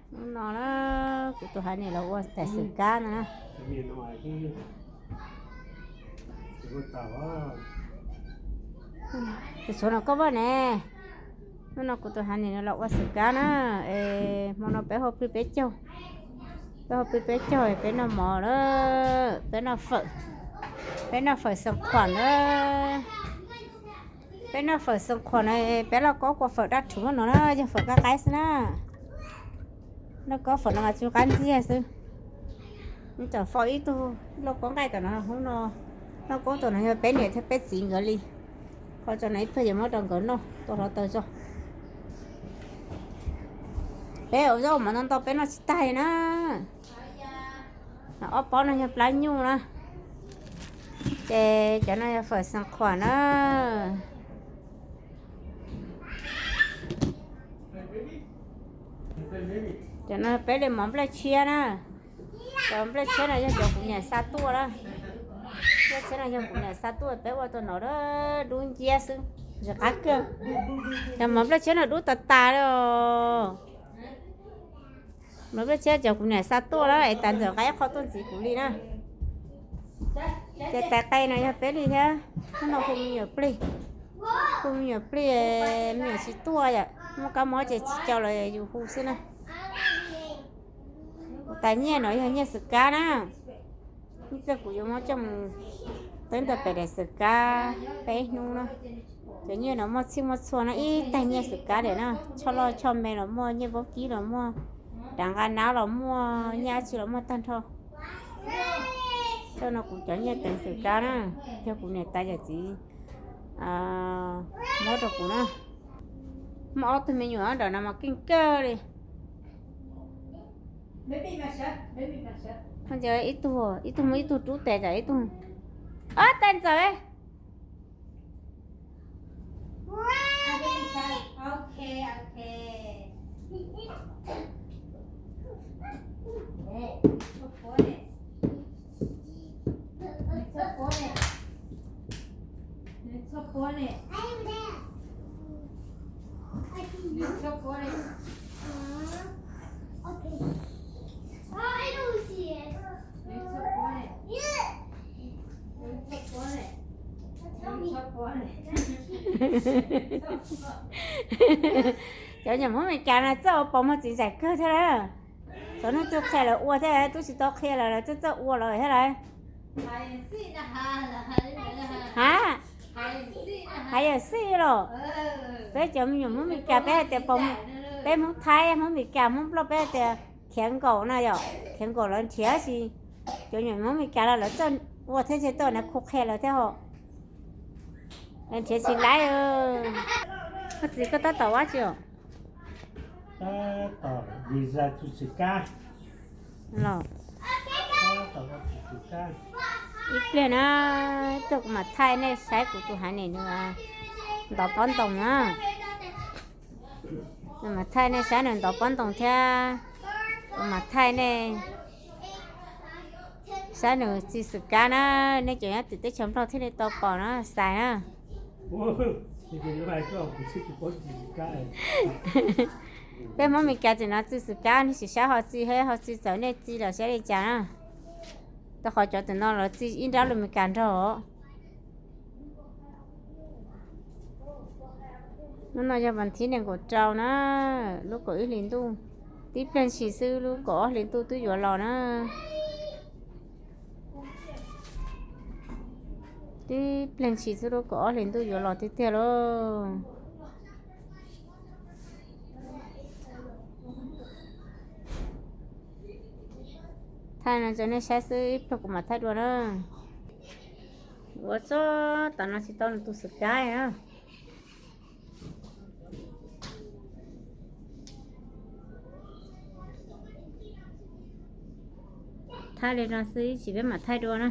Hnub no na, kuv tus honey los ua tais xwm kab no na. Tus txhuv no koj vaj ne. Hnub no kuv tus honey no los ua xwm kab na. Es hmo no peb hau plig peb caug, peb hau plig peb caug peb noj mov lawm, peb noj fawm, peb noj fawm xeev khuam na. Peb noj fawm xeev khuam na, peb lauj kaub kua fawm daj rhuv no na, yog fawm qab qaib xwb na. Lauj kaub fawm no mas tsw qab ntxiag xwb. Tam faus ib tug lauj kaub nqaij tam no, hnub no lauj kaub tam no yog peb niam thiab peb txiv nkawd li. Qhov tso no ib pliag yuav muab rau nkawd noj tua hluav taws tso. Peb ua zaub mov ntau ntau peb noj tsis tag li na. Ob pob no yog plab nyuj na. Ces cov no yog fawm xeev khuam na. Cov no peb li mov nplej tshiab na. Cov nplej tshiab no yog cov kuv niam xa tuaj na. Nplej tshiab no yog kuv niam xa tuaj peb ua tua no dub nciab xwb, ntsis qab kawg. Cov mov nplej tshiab no dub tas tas li os. Mov nplej tshiab cov kuv niam xa tuaj na, es tas ntxawm nqa ib qho tuaj ntxiv kuv li na. Ces tais qe no yog peb li thiab, hnub no hu me nyuam plig, hu me nyuam plig, me nyuam tsis tuaj yom, muaj kab mob ces tsis caum los yus hu xwb na. Kuv tais nyiaj no yog nyiaj xwm kab na. Ib pliag kuv yuav muab coj mus teeb ntawm pem daim xwm kab peb hnub na. Cov nyiaj no muaj txhij muaj txhua na, ib tais nyiaj xwm kab daim na, choj loj choj me los muaj, nyiaj vaub kib los muaj, dav nqa nab los muaj, nyiaj dab tsi los muaj tag nrho. Coj no kuv cov nyiaj teev xwm kab na, yog kuv niam tais yawm txiv muab rau kuv na. Muaj ob tug me nyuam nram no mas keej kawg li. Ib tug, ib tug muaj ib tug rub tes tas ib tug. Ob tais ntxawm. Cov nyuam Hmoob Meskas no txawj ua pos muag txiv ntxawm kawg thiab lawm. Txog hnub twg qhia lawv ua thiab, twb tsis tau qhia lawm lawv txawj txawj ua lawm thiab lawm. Ha, hais yam xij los. Peb cov me nyuam Hmoob Meskas peb hais tias pos, peb Hmoob Thaib, Hmoob Meskas, Hmoob Nplog peb hais tias khiav nkaum no yom, khiav nkaum lawv nrhiav tsis. Cov nyuam Hmoob Meskas los lawv txawj ua thiab, txawj tau na khu qhia lawv thiab ho. Lawv nrhiav tsis laib. Koj txiv koj tab tom ua tsi os? Los, ib pliag na, ib pliag kuv mam thaij nej saib kuv tus honey nws ntov pob ntoos na. Kuv mam thaij nej saib nws ntov pob ntoos thiab. Kuv mam thaij nej saib nws txi xwm kab na. Nej cov nyob tim teb chaws Nplog thiaj li tau pom na, xais na. Peb Hmoob Meskas tseem no txi xwm kab, nej tsis saib ho txi, ho txi txawm nej txi lawm saib li cas na. Rau qhov cov tim no lawv txi ib nrab lus Meskas nrog. Hnub no yog vas thib nees nkaum rau na, lub kaum ib hlis ntuj, tib pliag ntshis xwb lub kaum ob hlis ntuj twb yuav los na. Tib pliag ntshis xwb lub kaum ob hlis ntuj yuav los tiag tiag lauj. Thaij no rau nej saib xwb, ib pliag kuv mam thaij dua na. Ua txog tav no tsis tau nws tus xwm kab na. Thaij li no xwb, ib chim peb mam thaij dua na.